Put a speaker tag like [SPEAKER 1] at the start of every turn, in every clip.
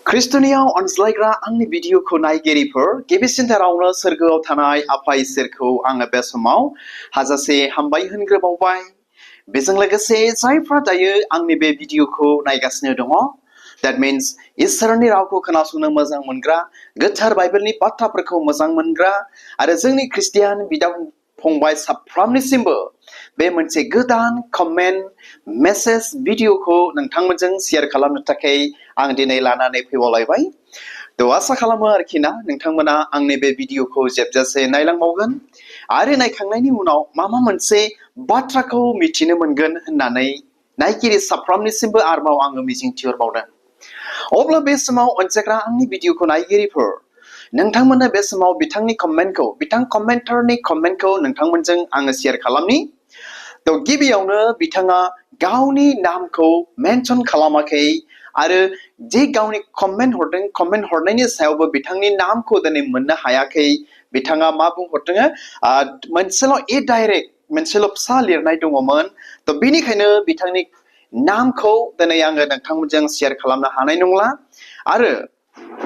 [SPEAKER 1] ख्रिस्ट'नियाव अनज्लायग्रा आंनि भिडिअखौ नायगिरिफोर गिबिसिनथारावनो सोरगोआव थानाय आफा इसोरखौ आङो बे समाव हाजासे हामबाय होनग्रोबावबाय। बेजों लोगोसे जायफ्रा दायो आंनि बे भिडिअखौ नायगासिनो दङ, that means इसोरनि रावखौ खोनासंनो मोजां मोनग्रा, गोथार बाइबेलनि बाथ्राफोरखौ मोजां मोनग्रा आरो जोंनि ख्रिस्टियान बिदा फंबाय साफ्रोमनिसिमबो बे मोनसे गोदान कमेन्ट मेसेज भिडिअखौ नोंथांमोनजों शेयार खालामनो थाखाय आं दिनै लानानै फैबावलायबाय। थ' आसा खालामो आरोखि ना नोंथांमोना आंनि बे भिडिअखौ जोबजासे नायलांबावगोन आरो नायखांनायनि उनाव माबा मोनसे बाथ्राखौ मिथिनो मोनगोन होननानै नायगिरि साफ्रोमनिसिमबो आरोबाव आङो मिजिंथिहरबावदों। अब्ला बे समाव अनसायग्रा आंनि भिडिअखौ नायगिरिफोर नोंथांमोना बे समाव बिथांनि कमेन्टारनि कमेन्टखौ नोंथांमोनजों आङो शेयार खालामनि। थ' गिबियावनो बिथाङा गावनि नामखौ मेनसन खालामाखै आरो जे गावनि कमेन्ट हरदों, कमेन्ट हरनायनि सायावबो बिथांनि नामखौ दिनै मोननो हायाखै। बिथाङा मा बुंहरदों, मोनसेल' डाइरेक्ट मोनसेल' फिसा लिरनाय दङमोन। थ' बेनिखायनो बिथांनि नामखौ दिनै आङो नोंथांमोनजों शेयार खालामनो हानाय नंला। आरो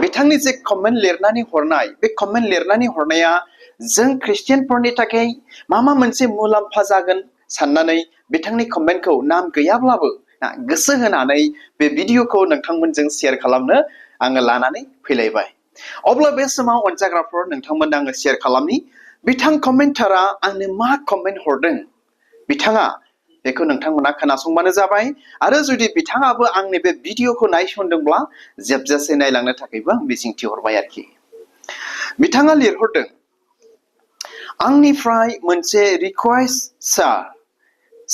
[SPEAKER 1] बिथांनि जे कमेन्ट लिरनानै हरनाय, बे कमेन्ट लिरनानै हरनाया जों ख्रिस्टियानफोरनि थाखाय माबा मोनसे मुलाम्फा जागोन साननानै बिथांनि कमेन्टखौ नाम गैयाब्लाबो गोसो होनानै बे भिडिअखौ नोंथांमोनजों शेयार खालामनो आङो लानानै फैलायबाय। अब्ला बे समाव अनसायग्राफोर नोंथांमोननो आङो शेयार खालामनि बिथां कमेन्टारा आंनो मा कमेन्ट हरदों, बिथाङा बेखौ नोंथांमोना खोनासंबानो जाबाय। आरो जुदि बिथाङाबो आंनि बे भिडिअखौ नायसनदोंब्ला जोबजासे नायलांनो थाखायबो आं मिजिंथिहरबाय आरोखि। बिथाङा लिरहरदों, आंनिफ्राय मोनसे रिक्वेस्ट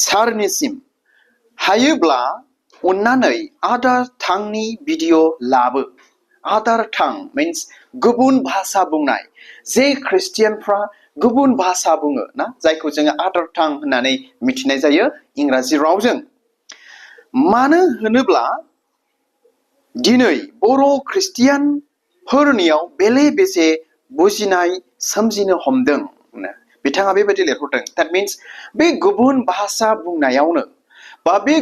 [SPEAKER 1] सारनिसिम, हायोब्ला अन्नानै आदार थांनि भिडिअ लाबो। आदार थां मिन्स गुबुन भाषा बुंनाय, जे ख्रिस्टियानफ्रा गुबुन भाषा बुङो ना, जायखौ जोङो आदार टां होननानै मिथिनाय जायो इंराजि रावजों। मानो होनोब्ला दिनै बर' ख्रिस्टियानफोरनियाव बेले बेजे बुजिनाय सोमजिनो हमदों। बिथाङा बेबायदि लिरहरदों। that means बे गुबुन भाषा बुंनायावनो बा बे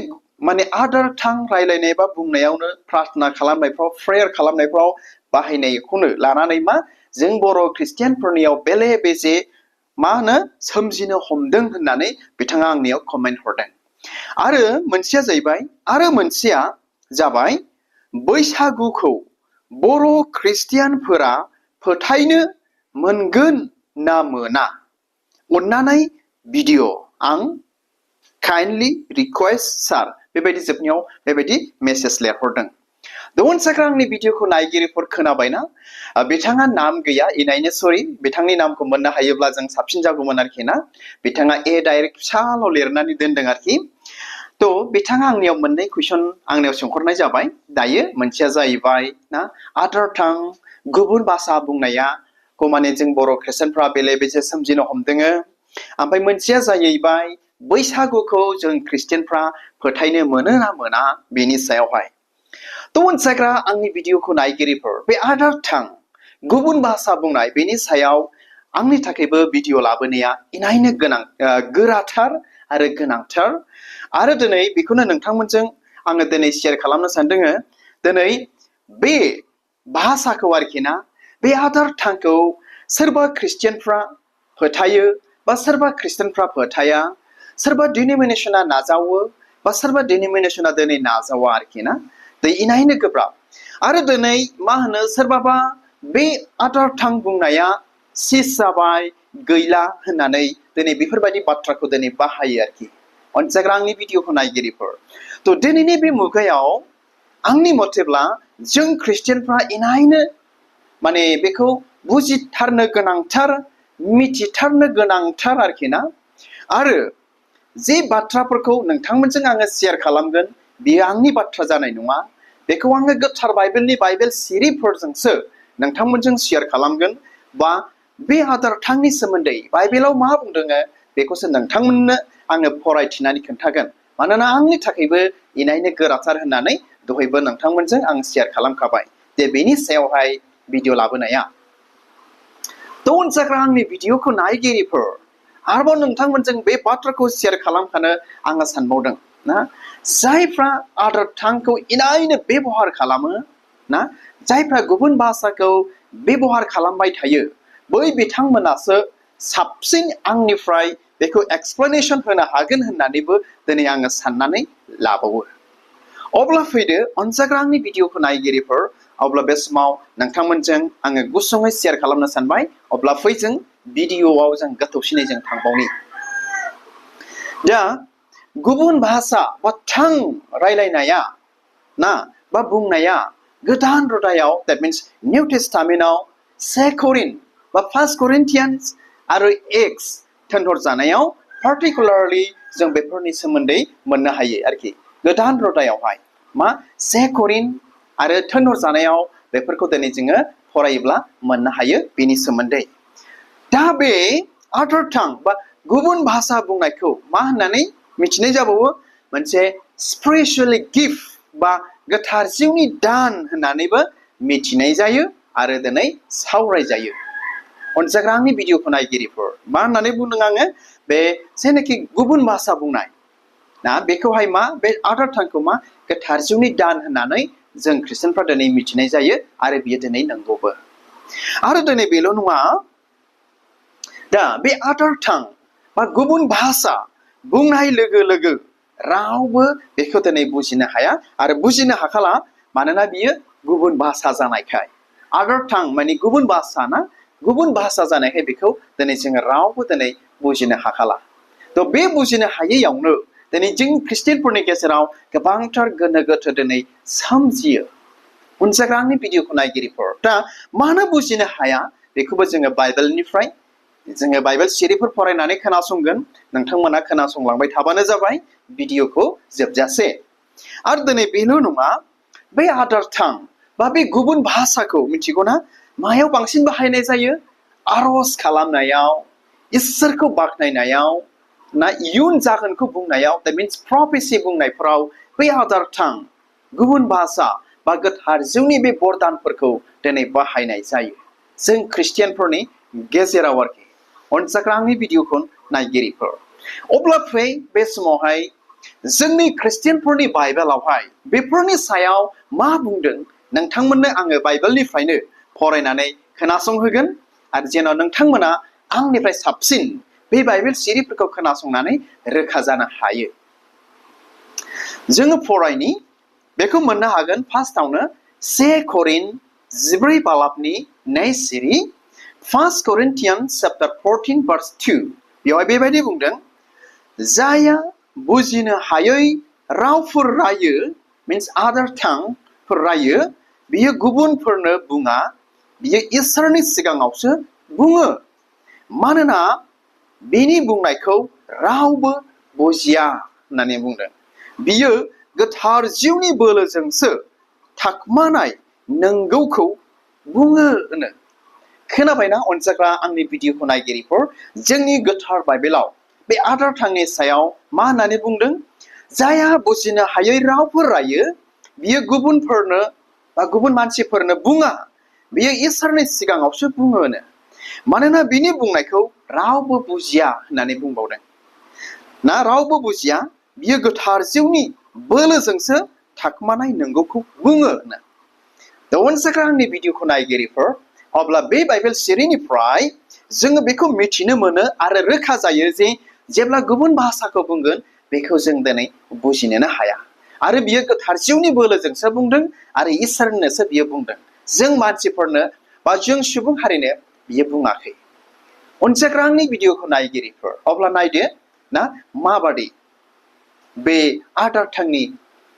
[SPEAKER 1] माने आदार टां रायलायनाय बा बुंनायावनो प्रार्थना खालामनायफ्राव, प्रेयार खालामनायफ्राव बाहायनायखौनो लानानै मा जों बर' ख्रिस्टियानफोरनियाव बेले बेजे मा होनो सोमजिनो हमदों होननानै बिथाङा आंनियाव कमेन्ट हरदों। आरो मोनसेया जाबाय बैसागुखौ बर' ख्रिस्टियानफोरा फोथायनो मोनगोन ना मोना, अन्नानै भिडिअ आं काइन्डलि रिक्वेस्ट सार, बेबायदि जोबनायाव बेबायदि मेसेज लिरहरदों। अनसायग्रा आंनि भिडिअखौ नायगिरिफोर खोनाबायना, बिथाङा नाम गैया, इनायनो सरि, बिथांनि नामखौ मोननो हायोब्ला जों साबसिन जागौमोन आरोखि ना। बिथाङा डाइरेक्ट फिसाल' लिरनानै दोनदों आरोखि। थ' बिथाङा आंनियाव मोननै कुइसन आंनियाव सोंहरनाय जाबाय। दायो मोनसेया जाहैबाय ना आदार टां गुबुन भाषा बुंनायाखौ माने जों बर' ख्रिस्टियानफ्रा बेले बेजे सोमजिनो हमदों। ओमफ्राय मोनसेया जाहैबाय बैसागुखौ जों ख्रिस्टियानफ्रा फोथायनो मोनो ना मोना बेनि सायावहाय। थ' अनसायग्रा आंनि भिडिअखौ नायगिरिफोर, बे आदार टां गुबुन भाषा बुंनाय बेनि सायाव आंनि थाखायबो भिडिअ लाबोनाया इनायनो गोराथार आरो गोनांथार। आरो दिनै बेखौनो नोंथांमोनजों आङो दिनै शेयार खालामनो सानदों। दिनै बे भाषाखौ आरोखि ना, बे आदार टांखौ सोरबा ख्रिस्टियानफ्रा फोथायो बा सोरबा ख्रिस्टियानफ्रा फोथाया, सोरबा डिनोमिनेसना नाजावो बा सोरबा डिनोमिनेसना दिनै नाजावा आरोखि ना। इनायनो गोब्राब। आरो दिनै मा होनो सोरबाबा बे आदार टां बुंनाया सिस जाबाय, गैला होननानै दिनै बेफोरबायदि बाथ्राखौ दिनै बाहायो आरोखि। अनसायग्रा आंनि भिडिअखौ नायगिरिफोर, थ' दिनैनि बे मुगायाव आंनि मथेब्ला जों ख्रिस्टियानफ्रा इनायनो माने बेखौ बुजिथारनो गोनांथार, मिथिथारनो गोनांथार आरोखि ना। आरो जे बाथ्राफोरखौ नोंथांमोनजों आङो शेयार खालामगोन बेयो आंनि बाथ्रा जानाय नङा। बेखौ आङो गोथार बाइबेलनि बाइबेल सिरिफोरजोंसो नोंथांमोनजों शेयार खालामगोन। बा बे आदार टांनि सोमोन्दै बाइबेलाव मा बुंदों बेखौसो नोंथांमोननो आङो फरायथिनानै खोन्थागोन। मानोना आंनि थाखायबो इनायनो गोराथार होननानै दहायबो नोंथांमोनजों आं शेयार खालामखाबाय जे बेनि सायावहाय भिडिअ लाबोनाया। थ' अनसायग्रा आंनि भिडिअखौ नायगिरिफोर, आरोबाव नोंथांमोनजों बे बाथ्राखौ शेयार खालामखानो आङो सानबावदों ना, जायफ्रा आदार टांखौ इनायनो बेबहार खालामो ना जायफ्रा गुबुन भाषाखौ बेबहार खालामबाय थायो बै बिथांमोनासो साबसिन आंनिफ्राय बेखौ एक्सप्लेनेशन होनो हागोन होननानैबो दिनै आङो साननानै लाबावो अब्ला फैदो अनजाग्रा आंनि भिडिअखौ नायगिरिफोर अब्ला बे समाव नोंथांमोनजों आङो गुसुङै शेयार खालामनो सानबाय अब्ला फै जों भिडिअआव जों गोथौसिनै जों थांबावनि दा गुबुन भाषा बा थां रायलायनाया ना बा बुंनाया गोदान रोदायाव that means निउ टेस्टामेन्टआव 2 करिन्थ बा 1 करिन्थियान्स आरो एक्स थोनहरजानायाव पार्टिकुलारलि जों बेफोरनि सोमोन्दै मोननो हायो आरोखि गोदान रोदायावहाय मा 2 करिन्थ आरो थोनहरजानायाव बेफोरखौ दिनै जोङो फरायोब्ला मोननो हायो बेनि सोमोन्दै दा बे आदार टां बा गुबुन भाषा बुंनायखौ मा होननानै मिथिनाय जाबावो मोनसे स्पिरिचुवेल गिफ्ट बा गोथार जिउनि दान होननानैबो मिथिनाय जायो आरो दिनै सावरायजायो अनजाग्रा आंनि भिडिअखौ नायगिरिफोर मा होननानै बुंदों आङो बे जेनाखि गुबुन भाषा बुंनाय ना बेखौहाय मा बे आदार टांखौ मा गोथार जिउनि दान होननानै जों ख्रिस्टियानफ्रा दिनै मिथिनाय जायो आरो बियो दिनै नंगौबो आरो दिनै बेल' नङा दा बे आदार टां बा गुबुन भाषा बुंनाय लोगो लोगो रावबो बेखौ दिनै बुजिनो हाया आरो बुजिनो हाखाला मानोना बियो गुबुन भाषा जानायखाय आदार टां माने गुबुन भाषा ना गुबुन भाषा जानायखाय बेखौ दिनै जोङो रावबो दिनै बुजिनो हाखाला थ' बे बुजिनो हायैयावनो दिनै जों ख्रिस्टियानफोरनि गेजेराव गोबांथार गोनो गोथो दिनै सोमजियो अनजाग्रा आंनि भिडिअखौ नायगिरिफोर दा मानो बुजिनो हाया बेखौबो जोङो बाइबेलनिफ्राय जोङो बाइबेल सिरिफोर फरायनानै खोनासंगोन नोंथांमोना खोनासंलांबाय थाबानो जाबाय भिडिअखौ जोबजासे आरो दिनै बेल' नङा बे आदार टां बा बे गुबुन भाषाखौ मिथिगौना मायाव बांसिन बाहायनाय जायो आर'ज खालामनायाव इसोरखौ बाख्नायनायाव ना इयुन जागोनखौ बुंनायाव that means प्रफेसि बुंनायफोराव बै आदार टां गुबुन भाषा बा गोथार जिउनि बे बरदानफोरखौ दिनै बाहायनाय जायो जों ख्रिस्टियानफोरनि गेजेराव आरोखि अनजाग्रा आंनि भिडिअखौ नायगिरिफोर अब्ला फै बे समावहाय जोंनि ख्रिस्टियानफोरनि बाइबेलावहाय बेफोरनि सायाव मा बुंदों नोंथांमोननो आङो बाइबेलनिफ्रायनो फरायनानै खोनासंहोगोन आरो जेन' नोंथांमोना आंनिफ्राय साबसिन बे बाइबेल सिरिफोरखौ खोनासंनानै रोखा जानो हायो जोङो फरायनि बेखौ मोननो हागोन फार्स्टआवनो 2 करिन्थ 14 बालाबनि 2 सिरि 1 Corinthians chapter 14 verse 2 बेवहाय बेबायदि बुंदों जाया बुजिनो हायै रावफोर रायो means other tongueफोर रायो बियो गुबुनफोरनो बुङा बियो इसोरनि सिगाङावसो बुङो मानोना बिनि बुंनायखौ रावबो बुजिया होननानै बुंदों बियो गोथार जिउनि बोलोजोंसो थाखमानाय नंगौखौ बुङो होनो खोनाबायना अनजाग्रा आंनि भिडिअखौ नायगिरिफोर जोंनि गोथार बाइबेलाव बे आदार टांनि सायाव मा होननानै बुंदों जाया बुजिनो हायै रावफोर रायो बियो गुबुनफोरनो बा गुबुन मानसिफोरनो बुङा बियो इसोरनि सिगाङावसो बुङोनो मानोना बिनि बुंनायखौ रावबो बुजिया होननानै बुंबावदों ना रावबो बुजिया बियो गोथार जिउनि बोलोजोंसो थाखमानाय नंगौखौ बुङो होनो दा अनजाग्रा आंनि भिडिअखौ नायगिरिफोर अब्ला बे बाइबेल सिरिनिफ्राय जोङो बेखौ मिथिनो मोनो आरो रोखा जायो जे जेब्ला गुबुन भाषाखौ बुंगोन बेखौ जों दिनै बुजिनोनो हाया आरो बियो गोथार जिउनि बोलोजोंसो बुंदों आरो इसोरनोसो बियो बुंदों जों मानसिफोरनो बा जों सुबुं हारिनो बियो बुङाखै अनजाग्रा आंनि भिडिअखौ नायगिरिफोर अब्ला नायदो ना माबादि बे आदार टांनि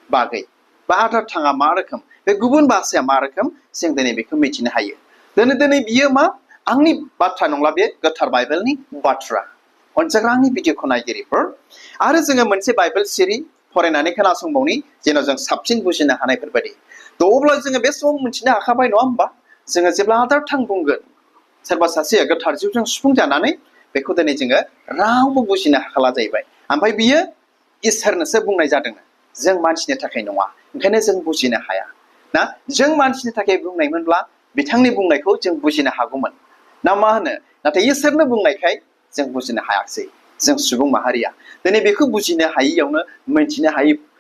[SPEAKER 1] बागै बा आदार टाङा मा रोखोम बे गुबुन भाषाया मा रोखोम जों दिनै बेखौ मिथिनो हायो दिनै बियो मा आंनि बाथ्रा नंला बे गोथार बाइबेलनि बाथ्रा अनजाग्रा आंनि भिडिअखौ नायगिरिफोर आरो जोङो मोनसे बाइबेल सिरि फरायनानै खोनासंबावनि जेन' जों साबसिन बुजिनो हानायफोरबायदि थ' अब्ला जोङो बे समाव मिथिनो हाखाबाय नङा होमबा जोङो जेब्ला आदार टां बुंगोन सोरबा सासेया गोथार जिउजों सुफुं जानानै बेखौ दिनै जोङो रावबो बुजिनो हाखाला जाहैबाय ओमफ्राय बियो इसोरनोसो बुंनाय जादों जों मानसिनि थाखाय नङा ओंखायनो जों बुजिनो हाया ना जों मानसिनि थाखाय बुंनायमोनब्ला बिथांनि बुंनायखौ जों बुजिनो हागौमोन ना मा होनो नाथाय इसोरनो बुंनायखाय जों बुजिनो हायाखिसै जों सुबुं माहारिया दिनै बेखौ बुजिनो हायैयावनो मिथिनो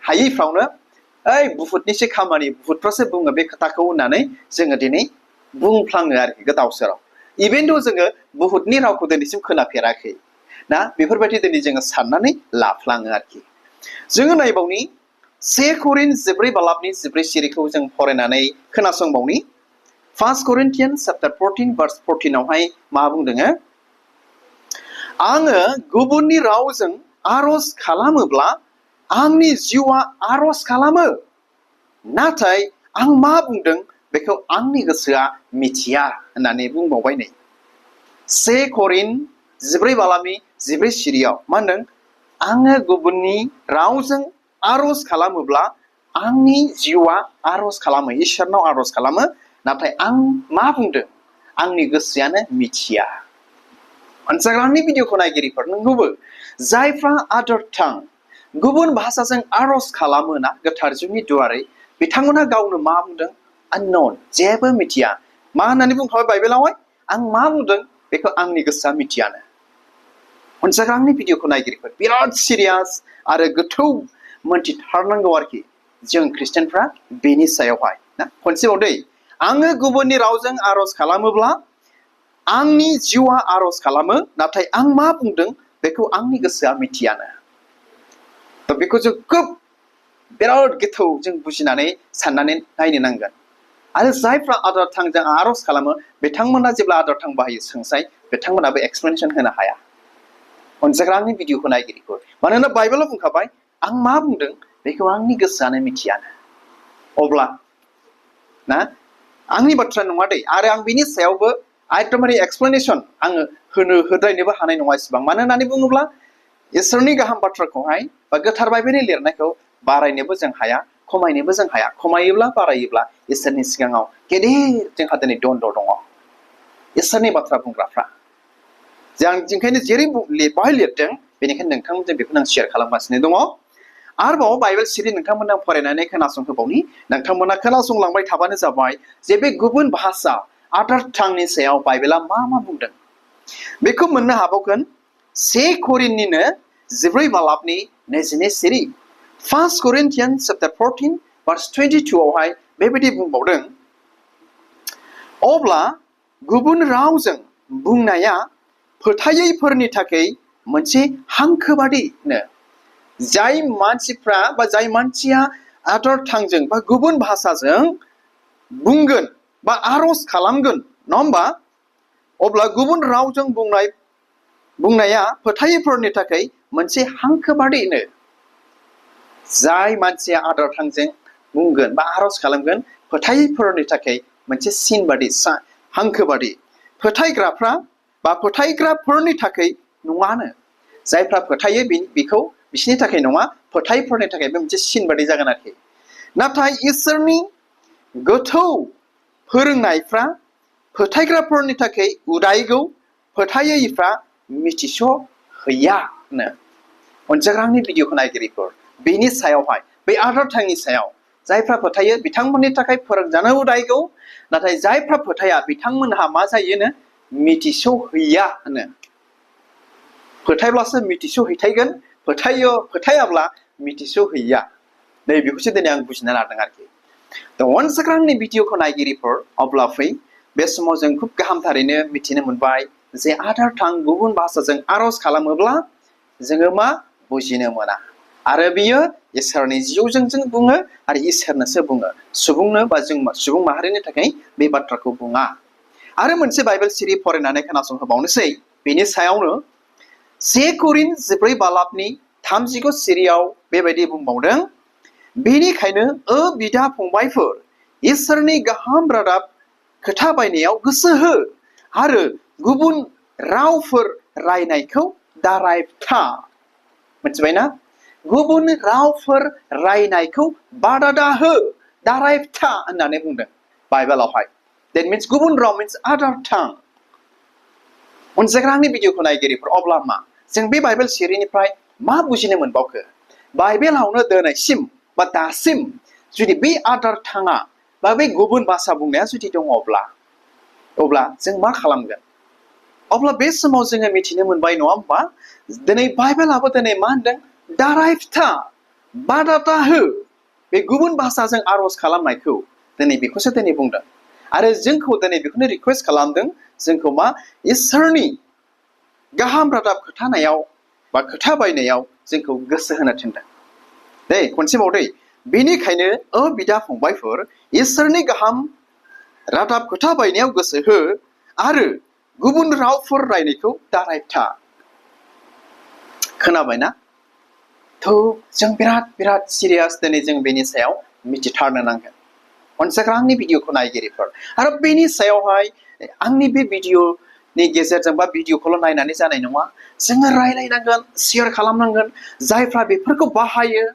[SPEAKER 1] हायैफ्रावनो ओइ बुहुतनिसो खामानि बुहुतफ्रासो बुङो बे खोथाखौ होननानै जोङो दिनै बुंफ्लाङो आरोखि गोदाव सोराव इभेन्थ' जोङो बुहुतनि रावखौ दिनैसिम खोनाफेराखै ना बेफोरबायदि दिनै जोङो साननानै लाफ्लाङो आरोखि जोङो नायबावनि 1 करिन्थ 14 बालाबनि 14 सिरिखौ जों फरायनानै खोनासंबावनि 1 Corinthians chapter 14 verse 14 आवहाय मा बुंदों आङो गुबुननि रावजों आरज खालामोब्ला आंनि जिउआ आरज खालामो नाथाय आं मा बुंदों बेखौ आंनि गोसोआ मिथिया होननानै बुंबावबाय नै 1 करिन्थ 14 बालाबनि 14 सिरियाव मा होनदों आङो गुबुननि रावजों आरज खालामोब्ला आंनि जिउआ आरज खालामो इसोरनाव आरज खालामो नाथाय आं मा बुंदों आंनि गोसोआनो मिथिया अनसाग्रांनि भिडिअखौ नायगिरिफोर नंगौबो जायफ्रा आदार टां गुबुन भाषाजों आरज खालामो ना गोथार जिउनि दुआरै बिथांमोनहा गावनो मा बुंदों unknown जेबो मिथिया मा होननानै बुंखाबाय बाइबेलावहाय आं मा बुंदों बेखौ आंनि गोसोआ मिथियानो अनसाग्रांनि भिडिअखौ नायगिरिफोर बिराद सिरियास आरो गोथौ मोनथिथारनांगौ आरोखि जों ख्रिस्टियानफ्रा बेनि सायावहाय ना खनसेबाव दै आङो गुबुननि रावजों आरज खालामोब्ला आंनि जिउआ आरज खालामो नाथाय आं मा बुंदों बेखौ आंनि गोसोआ मिथियानो थ' बेखौ जों खोब बिराद गोथौ जों बुजिनानै साननानै नायनो नांगोन आरो जायफ्रा आदार टांजों आरज खालामो बिथांमोना जेब्ला आदार टां बाहायो सोंसाय बिथांमोनाबो एक्सप्लेनेसन होनो हाया अनसाग्रांनि भिडिअखौ नायगिरिफोर मानोना बाइबेलाव बुंखाबाय आं मा बुंदों बेखौ आंनि गोसोआनो मिथियानो अब्ला ना आंनि बाथ्रा नङा दै आरो आं बिनि सायावबो एकदमबारे एक्सप्लेनेसन आङो होद्रायनोबो हानाय नङा इसिबां मानो होननानै बुङोब्ला इसोरनि गाहाम बाथ्राखौहाय बा गोथार बाइबेलनि लिरनायखौ बारायनोबो जों हाया खमायनोबो जों हाया खमायोब्ला बारायोब्ला इसोरनि सिगाङाव गेदेर जोंहा दिनै दन्द दङ इसोरनि बाथ्रा बुंग्राफ्रा जों ओंखायनो जेरै बाहाय लिरदों बेनिखायनो नोंथांमोनजों बेखौनो आं शेयार खालामगासिनो दङ आरोबाव बाइबेल सिरि नोंथांमोना फरायनानै खोनासंहोबावनि नोंथांमोना खोनासंलांबाय थाबानो जाबाय जे बे गुबुन भाषा आदार टांनि सायाव बाइबेला मा मा बुंदों बेखौ मोननो हाबावगोन 1 करिन्थनिनो 14 बालाबनि 22 सिरि 1 Corinthians chapter 14 verse 22 आवहाय बेबायदि बुंबावदों अब्ला गुबुन रावजों बुंनाया फोथायैफोरनि थाखाय मोनसे हांखोबादिनो जाय मानसिफ्रा बा जाय मानसिया आदार टांजों बा गुबुन भाषाजों बुंगोन बा आरज खालामगोन नङा होमबा अब्ला गुबुन रावजों बुंनाया फोथायैफोरनि थाखाय मोनसे हांखोबादिनो जाय मानसिया आदार टांजों बुंगोन बा आरज खालामगोन फोथायैफोरनि थाखाय मोनसे सिन बादि हांखोबादि फोथायग्राफ्रा बा फोथायग्राफोरनि थाखाय नङानो जायफ्रा फोथायो बेखौ बिसोरनि थाखाय नङा फोथायैफोरनि थाखाय बे मोनसे सिन बादि जागोन आरोखि नाथाय इसोरनि गोथौ फोरोंनायफ्रा फोथायग्राफोरनि थाखाय उदायगौ फोथायैफ्रा मिथिस' हैयानो अनसाग्रांनि भिडिअखौ नायगिरिफोर बेनि सायावहाय बे आदार टांनि सायाव जायफ्रा फोथायो बिथांमोननि थाखाय फोरोंजानो उदायगौ नाथाय जायफ्रा फोथाया बिथांमोनहा मा जायोनो मिथिस' हैया होनो फोथायब्लासो मिथिस' हैथायगोन फोथायाब्ला मिथिस' हैया नै बेखौसो दिनै आं बुजिना लादों आरोखि थ' अनसाग्रांनि भिडिअखौ नायगिरिफोर अब्ला फै बे समाव जों खुब गाहामथारैनो मिथिनो मोनबाय जे आदार टां गुबुन भाषाजों आरज खालामोब्ला जोङो मा बुजिनो मोना आरो बियो इसोरनि जिउजों जों बुङो आरो इसोरनोसो बुङो सुबुंनो बा जों सुबुं माहारिनि थाखाय बे बाथ्राखौ बुङा आरो मोनसे बाइबेल सिरि फरायनानै खोनासंहोबावनोसै बेनि सायावनो 1 करिन्थ 14 बालाबनि 39 सिरियाव बेबायदि बुंबावदों बेनिखायनो बिदा फंबायफोर इसोरनि गाहाम रादाब खोथा बायनायाव गोसो हो आरो गुबुन रावफोर रायनायखौ दारायथा मिथिबायना गुबुन रावफोर रायनायखौ बादा दाहो दारायथा होननानै बुंदों बाइबेलावहाय that means गुबुन राव means other tongue अनसाग्रांनि भिडिअखौ नायगिरिफोर अब्ला मा जों बे बाइबेल सिरिनिफ्राय मा बुजिनो मोनबावखो बाइबेलावनो दिनैसिम बा दासिम जुदि बे आदार टाङा बा बे गुबुन भाषा बुंनाया जुदि दङब्ला अब्ला जों मा खालामगोन अब्ला बे समाव जोङो मिथिनो मोनबाय नङा होमबा दिनै बाइबेलाबो दिनै मा होनदों दारायथा बादा दाहो बे गुबुन भाषाजों आर'ज खालामनायखौ दिनै बेखौसो दिनै बुंदों आरो जोंखौ दिनै बेखौनो रिक्वेस्ट खालामदों जोंखौ मा इसोरनि गाहाम रादाब खोथानायाव बा खोथा बायनायाव जोंखौ गोसो होनो थिनदों दे खनसेबाव दै बेनिखायनो बिदा फंबायफोर इसोरनि गाहाम रादाब खोथा बायनायाव गोसो हो आरो गुबुन रावफोर रायनायखौ दारायथा खोनाबायना थ' जों बिराद सिरियास दिनै जों बेनि सायाव मिथिथारनो नांगोन अनसायग्रा आंनि भिडिअखौ नायगिरिफोर आरो बेनि सायावहाय आंनि बे भिडिअनि गेजेरजों बा भिडिअखौल' नायनानै जानाय नङा जोङो रायलायनांगोन शेयार खालामनांगोन जायफ्रा बेफोरखौ बाहायो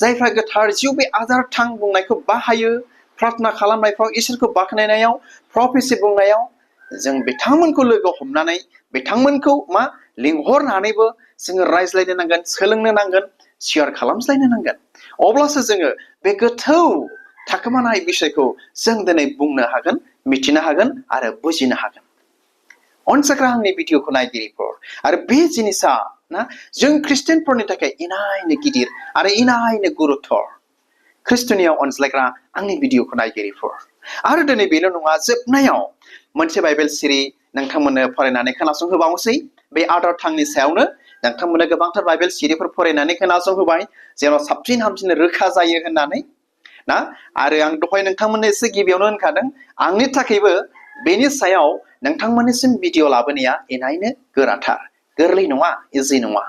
[SPEAKER 1] जायफ्रा गोथार जिउ बे आदार थां बुंनायखौ बाहायो प्रार्थना खालामनायफ्राव इसोरखौ बाख्नायनायाव प्रफेसि बुंनायाव जों बिथांमोनखौ लोगो हमनानै बिथांमोनखौ मा लिंहरनानैबो जोङो रायज्लायनो नांगोन सोलोंनो नांगोन शेयार खालामज्लायनो नांगोन अब्लासो जोङो बे गोथौ थाखोमानाय बिषयखौ जों दिनै बुंनो हागोन मिथिनो हागोन आरो बुजिनो हागोन अनसायग्रा आंनि भिडिअखौ नायगिरिफोर आरो बे जिनिसा ना जों ख्रिस्टियानफोरनि थाखाय इनायनो गिदिर आरो इनायनो गुरुथर ख्रिस्टनियाव अनज्लायग्रा आंनि भिडिअखौ नायगिरिफोर आरो दिनै बेल' नङा जोबनायाव मोनसे बाइबेल सिरि नोंथांमोननो फरायनानै खोनासंहोबावनोसै बे आदार थांनि सायावनो नोंथांमोननो गोबांथार बाइबेल सिरिफोर फरायनानै खोनासंहोबाय जेन' साबसिन हामसिन रोखा जायो होननानै ना आरो आं दहाय नोंथांमोननो एसे गिबियावनो होनखादों आंनि थाखायबो बेनि सायाव नोंथांमोननिसिम भिडिअ लाबोनाया इनायनो गोराथार गोरलै नङा इजि नङा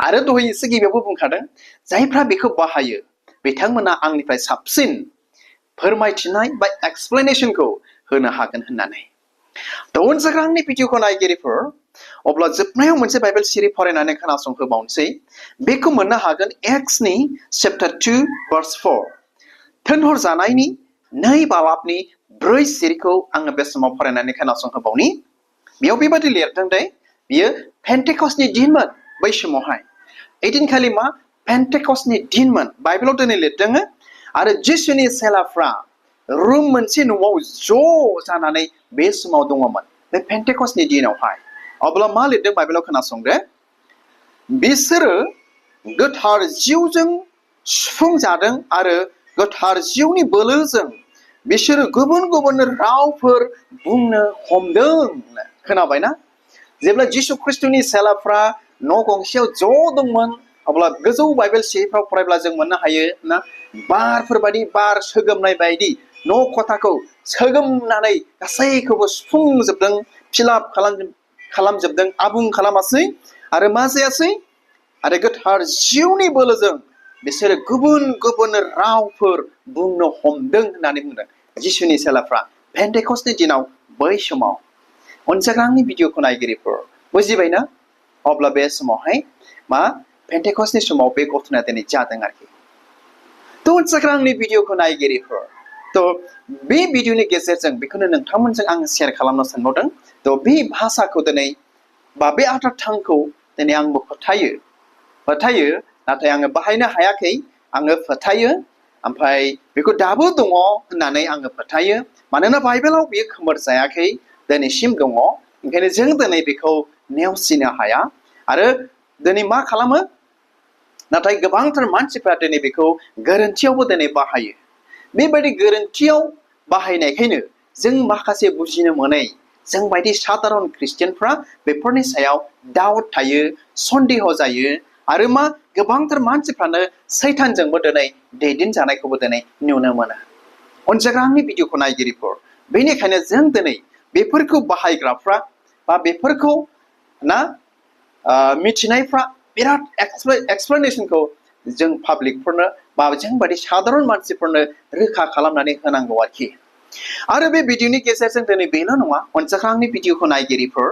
[SPEAKER 1] आरो दहाय एसे गिबियावबो बुंखादों जायफ्रा बेखौ बाहायो बिथांमोना आंनिफ्राय साबसिन फोरमायथिनाय बा एक्सप्लेनेशनखौ होनो हागोन होननानै अनसायग्रा आंनि भिडिअखौ नायगिरिफोर अब्ला जोबनायाव मोनसे बाइबेल सिरि फरायनानै खोनासंहोबावनोसै बेखौ मोननो हागोन एक्सनि चैप्टार 2 verse 4 थोनहरजानायनि 2 बालाबनि 4 सिरिखौ आङो बे समाव फरायनानै खोनासंहोबावनि बेयाव बेबादि लिरदों दे बियो पेन्टेकस्टनि दिनमोन बै समावहाय ओइदिनखालि मा पेन्टेकस्टनि दिनमोन बाइबेलाव दिनै लिरदों आरो जिसुनि सेलाफ्रा रुम मोनसे न'आव ज' जानानै बे समाव दङमोन बे पेन्टेकस्टनि दिनावहाय अब्ला मा लिरदों बाइबेलाव खोनासंदो बिसोरो गोथार जिउजों सुफुंजादों आरो गोथार जिउनि बोलोजों बिसोरो गुबुन गुबुन रावफोर बुंनो हमदों खोनाबायना जेब्ला जिसु ख्रिस्टनि सेलाफ्रा न' गंसेयाव ज' दंमोन अब्ला गोजौ बाइबेल सिरिफ्राव फरायब्ला जों मोननो हायो ना बारफोर बायदि बार सोगोमनाय बायदि न' खथाखौ सोगोमनानै गासैखौबो सुफुंजोबदों फिलाप खालामजोबदों आबुं खालामासै आरो मा जायासै आरो गोथार जिउनि बोलोजों बिसोरो गुबुन गुबुन रावफोर बुंनो हमदों होननानै बुंदों जिसुनि सेलाफ्रा पेन्टेकस्टनि दिनाव बै समाव अनसायग्रा आंनि भिडिअखौ नायगिरिफोर बुजिबायना अब्ला बे समावहाय मा पेन्टेकस्टनि समाव बे घटनाया दिनै जादों आरोखि थ' अनसायग्रा आंनि भिडिअखौ नायगिरिफोर थ' बे भिडिअनि गेजेरजों बेखौनो नोंथांमोनजों आं शेयार खालामनो सानबावदों थ' बे भाषाखौ दिनै बा बे आदार थांखौ दिनै आंबो फोथायो नाथाय आङो बाहायनो हायाखै आङो फोथायो ओमफ्राय बेखौ दाबो दङ होननानै आङो फोथायो मानोना बाइबेलाव बेयो खोमोर जायाखै दिनैसिम दङ ओंखायनो जों दिनै बेखौ नेवसिनो हाया आरो दिनै मा खालामो नाथाय गोबांथार मानसिफ्रा दिनै बेखौ गोरोन्थियावबो दिनै बाहायो बेबायदि गोरोन्थियाव बाहायनायखायनो जों माखासे बुजिनो मोनै जों बायदि साधारन ख्रिस्टियानफ्रा बेफोरनि सायाव डाउट थायो सन्देह जायो आरो मा गोबांथार मानसिफ्रानो सैतानजोंबो दिनै दैदेनजानायखौबो दिनै नुनो मोनो अनसायग्रा आंनि भिडिअखौ नायगिरिफोर बेनिखायनो जों दिनै बेफोरखौ बाहायग्राफ्रा बा बेफोरखौ ना मिथिनायफ्रा बिराद एक्सप्लेनेशनखौ जों पाब्लिकफोरनो बा जों बायदि साधारन मानसिफोरनो रोखा खालामनानै होनांगौ आरोखि आरो बे भिडिअनि गेजेरजों दिनै बेल' नङा अनसायग्रा आंनि भिडिअखौ नायगिरिफोर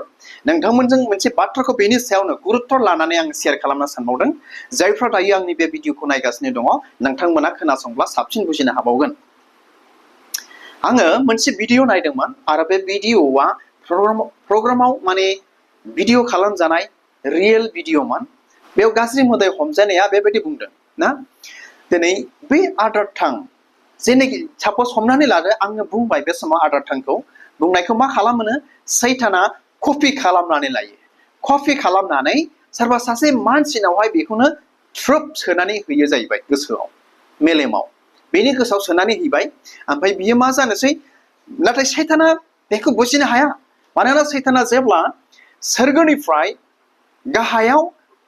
[SPEAKER 1] नोंथांमोनजों मोनसे बाथ्राखौ बेनि सायावनो गुरुत्व लानानै आं शेयार खालामनो सानबावदों जायफ्रा दायो आंनि बे भिडिअखौ नायगासिनो दङ नोंथांमोना खोनासंब्ला साबसिन बुजिनो हाबावगोन आङो मोनसे भिडिअ नायदोंमोन आरो बे भिडिअआ प्रग्रामाव माने भिडिअ खालामजानाय रियेल भिडिअमोन बेयाव गाज्रि मोदाय हमजानाया बेबायदि बुंदों ना दिनै बै आदार थां जेनेखि सापस हमनानै लादो आङो बुंबाय बे समाव आदार थांखौ बुंनायखौ मा खालामोनो सैताना कपि खालामनानै लायो कपि खालामनानै सोरबा सासे मानसिनावहाय बेखौनो थ्रोब सोनानै होयो जाहैबाय गोसोआव मेलेमाव बेनि गोसोआव सोनानै हैबाय ओमफ्राय बियो मा जानोसै नाथाय सैताना बेखौ बुजिनो हाया मानोना सैताना जेब्ला सोरगोनिफ्राय गाहायाव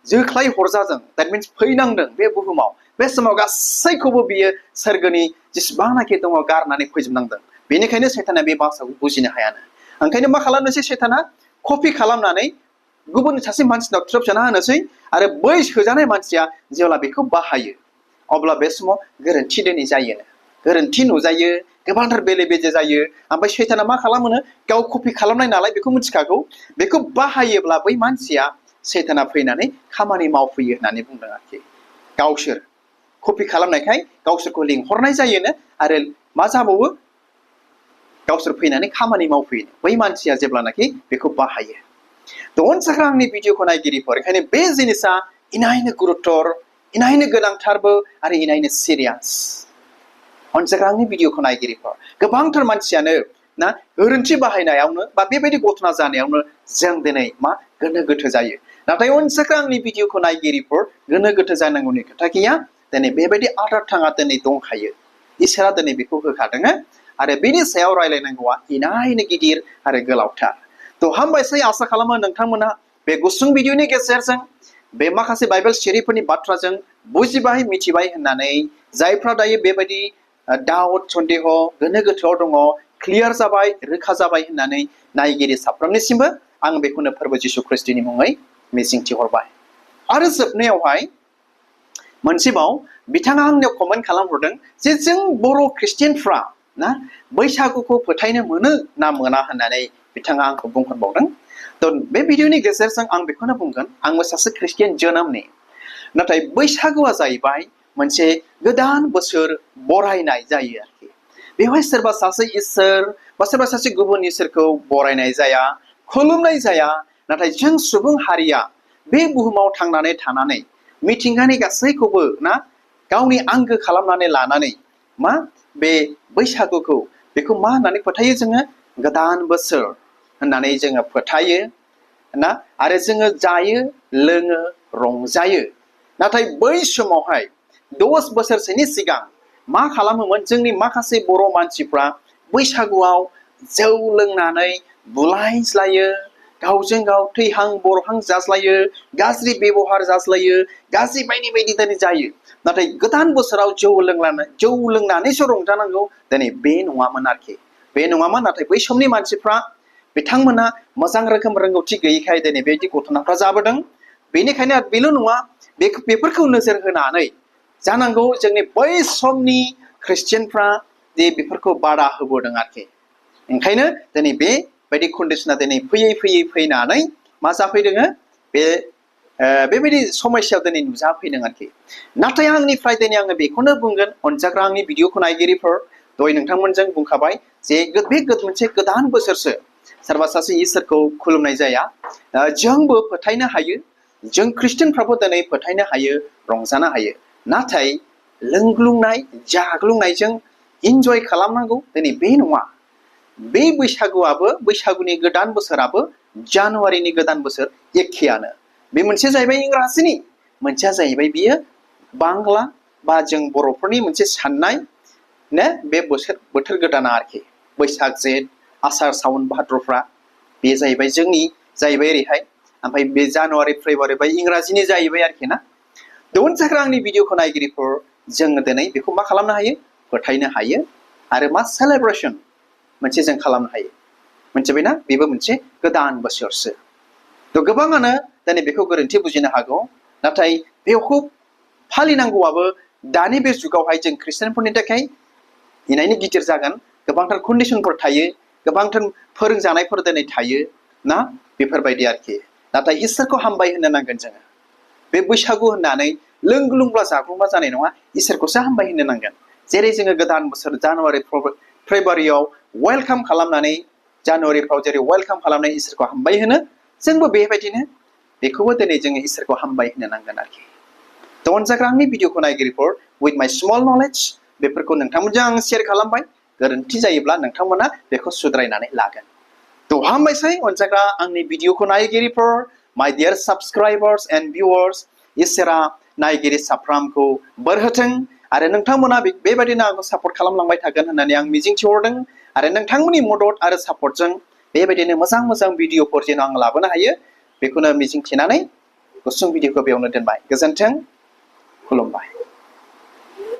[SPEAKER 1] जोख्लाय हरजादों that means फैनांदों बे बुहुमाव बे समाव गासैखौबो बियो सोरगोनि जेसेबांनाखि दङ गारनानै फैजोबनांदों बेनिखायनो सैताना बे भाषाखौ बुजिनो हायानो ओंखायनो मा खालामनोसै सैताना कपि खालामनानै गुबुन सासे मानसिनाव थ्रोबसोना होनोसै आरो बै सोजानाय मानसिया जेब्ला बेखौ बाहायो अब्ला बे समाव गोरोन्थि दिनै जायो गोरोन्थि नुजायो गोबांथार बेले बेजे जायो ओमफ्राय सैताना मा खालामोनो गाव कपि खालामनाय नालाय बेखौ मिथिखागौ बेखौ बाहायोब्ला बै मानसिया सैताना फैनानै खामानि मावफैयो होननानै बुंदों आरोखि गावसोर कपि खालामनायखाय गावसोरखौ लिंहरनाय जायोनो आरो मा जाबावो गावसोर फैनानै खामानि मावफैयो बै मानसिया जेब्लानाखि बेखौ बाहायो थ' अनसाग्रा आंनि भिडिअखौ नायगिरिफोर ओंखायनो बे जिनिसा इनायनो गुरुतर इनायनो गोनांथारबो आरो इनायनो सिरियास अनसाग्रा आंनि भिडिअखौ नायगिरिफोर गोबांथार मानसियानो ना गोरोन्थि बाहायनायावनो बा बेबायदि घटना जानायावनो जों दिनै मा गोनो गोथो जायो नाथाय अनसाग्रा आंनि भिडिअखौ नायगिरिफोर गोनो गोथो जानांगौनि खोथा गैया दिनै बेबायदि आदार थाङा दिनै दंखायो इसोरा दिनै बेखौ होखादों आरो बेनि सायाव रायलायनांगौआ इनायनो गिदिर आरो गोलावथार थ' हामबायसै आसा खालामो नोंथांमोना बे गुसुं भिडिअनि गेजेरजों बे माखासे बाइबेल सिरिफोरनि बाथ्राजों बुजिबाय मिथिबाय होननानै जायफ्रा दायो बेबायदि डाउट सन्देह गोनो गोथोआव दङ क्लियार जाबाय रोखा जाबाय होननानै नायगिरि साफ्रोमनिसिमबो आं बेखौनो फोरबो जिशु ख्रिस्टनि मुङै मिजिंथिहरबाय आरो जोबनायावहाय मोनसेबाव बिथाङा आंनियाव कमेन्ट खालामहरदों जे जों बर' ख्रिस्टियानफ्रा ना बैसागुखौ फोथायनो मोनो ना मोना होननानै बिथाङा आंखौ बुंहरबावदों थ' बे भिडिअनि गेजेरजों आं बेखौनो बुंगोन आंबो सासे ख्रिस्टियान जोनोमनि नाथाय बैसागुआ जाहैबाय मोनसे गोदान बोसोर बरायनाय जायो आरोखि बेवहाय सोरबा सासे इसोर बा सोरबा सासे गुबुन इसोरखौ बरायनाय जाया खुलुमनाय जाया नाथाय जों सुबुं हारिया बे बुहुमाव थांनानै थानानै मिथिंगानि गासैखौबो ना गावनि आंगो खालामनानै लानानै मा बे बैसागुखौ बेखौ मा होननानै फोथायो जोङो गोदान बोसोर होननानै जोङो फोथायो ना आरो जोङो जायो लोङो रंजायो नाथाय बै समावहाय 10 बोसोरसोनि सिगां मा खालामोमोन जोंनि माखासे बर' मानसिफ्रा बैसागुआव जौ लोंनानै बुलायज्लायो गावजों गाव थैहां बरहां जाज्लायो गाज्रि बेबहार जाज्लायो गाज्रि बायदि बायदि दिनै जायो नाथाय गोदान बोसोराव जौ लोंनानैसो रंजानांगौ दिनै बे नङामोन आरोखि बे नङामोन नाथाय बै समनि मानसिफ्रा बिथांमोना मोजां रोखोम रोंगौथि गैयैखाय दिनै बेबायदि घटनाफ्रा जाबोदों बेनिखायनो बेल' नङा बेफोरखौ नोजोर होनानै जानांगौ जोंनि बै समनि ख्रिस्टियानफ्रा जे बेफोरखौ बादा होबोदों आरोखि ओंखायनो दिनै बेबायदि कन्डिसना दिनै फैयै फैयै फैनानै मा जाफैदों बेबायदि समस्यायाव दिनै नुजाफैदों आरोखि नाथाय आंनिफ्राय दिनै आङो बेखौनो बुंगोन अनजाग्रा आंनि भिडिअखौ नायगिरिफोर दहाय नोंथांमोनजों बुंखाबाय जे बे मोनसे गोदान बोसोरसो सोरबा सासे इसोरखौ खुलुमनाय जाया जोंबो फोथायनो हायो जों ख्रिस्टियानफ्राबो दिनै फोथायनो हायो रंजानो हायो नाथाय लोंग्लुंनाय जाग्लुंनायजों इन्जय खालामनांगौ दिनै बे नङा बे बैसागुआबो बैसागुनि गोदान बोसोराबो जानुवारिनि गोदान बोसोर एखेयानो बे मोनसे जाहैबाय इंराजिनि मोनसेया जाहैबाय बियो बांला बा जों बर'फोरनि मोनसे साननाय ने बे बोथोर गोदाना आरोखि बैसाग जेठ आसार सावन भाद्रफ्रा बे जाहैबाय जोंनि जाहैबाय ओरैहाय ओमफ्राय बे जानुवारि फेब्रुवारि बा इंराजिनि जाहैबाय आरोखि ना दन जाग्रा आंनि भिडिअखौ नायगिरिफोर जोङो दिनै बेखौ मा खालामनो हायो फोथायनो हायो आरो मा सेलेब्रेसन मोनसे जों खालामनो हायो मोनथिबायना बेबो मोनसे गोदान बोसोरसो थ' गोबाङानो दिनै बेखौ गोरोन्थि बुजिनो हागौ नाथाय बेखौ फालिनांगौआबो दानि बे जुगावहाय जों ख्रिस्टियानफोरनि थाखाय इनायनो गिदिर जागोन गोबांथार कन्डिसनफोर थायो गोबांथार फोरोंजानायफोर दिनै थायो ना बेफोरबायदि आरोखि नाथाय इसोरखौ हामबाय होननो नांगोन जोङो बे बैसागु होननानै लोंग्लुंब्ला जाग्लुंब्ला जानाय नङा इसोरखौसो हामबाय होननो नांगोन जेरै जोङो गोदान बोसोर जानुवारि फेब्रुवारियाव वेलकाम खालामनानै जानुवारिफ्राव जेरै वेलकाम खालामनाय इसोरखौ हामबाय होनो जोंबो बेबायदिनो बेखौबो दिनै जोङो इसोरखौ हामबाय होननो नांगोन आरोखि थ' अनजाग्रा आंनि भिडिअखौ नायगिरिफोर उइथ माय स्मल नलेज बेफोरखौ नोंथांमोनजों आं शेयार खालामबाय गोरोन्थि जायोब्ला नोंथांमोना बेखौ सुद्रायनानै लागोन थ' हामबायसै अनजाग्रा आंनि भिडिअखौ नायगिरिफोर माय डियार साबस्क्राइबार्स एन्ड भिउवार्स इसोरा नायगिरि साफ्रामखौ बोर होथों आरो नोंथांमोना बेबायदिनो आंखौ सापर्ट खालामलांबाय थागोन होननानै आं मिजिंथिहरदों आरो नोंथांमोननि मदद आरो सापर्टजों बेबायदिनो मोजां मोजां भिडिअफोर जेन आं लाबोनो हायो बेखौनो मिजिंथिनानै गुसुं भिडिअखौ बेयावनो दोनबाय। गोजोन्थों, खुलुमबाय।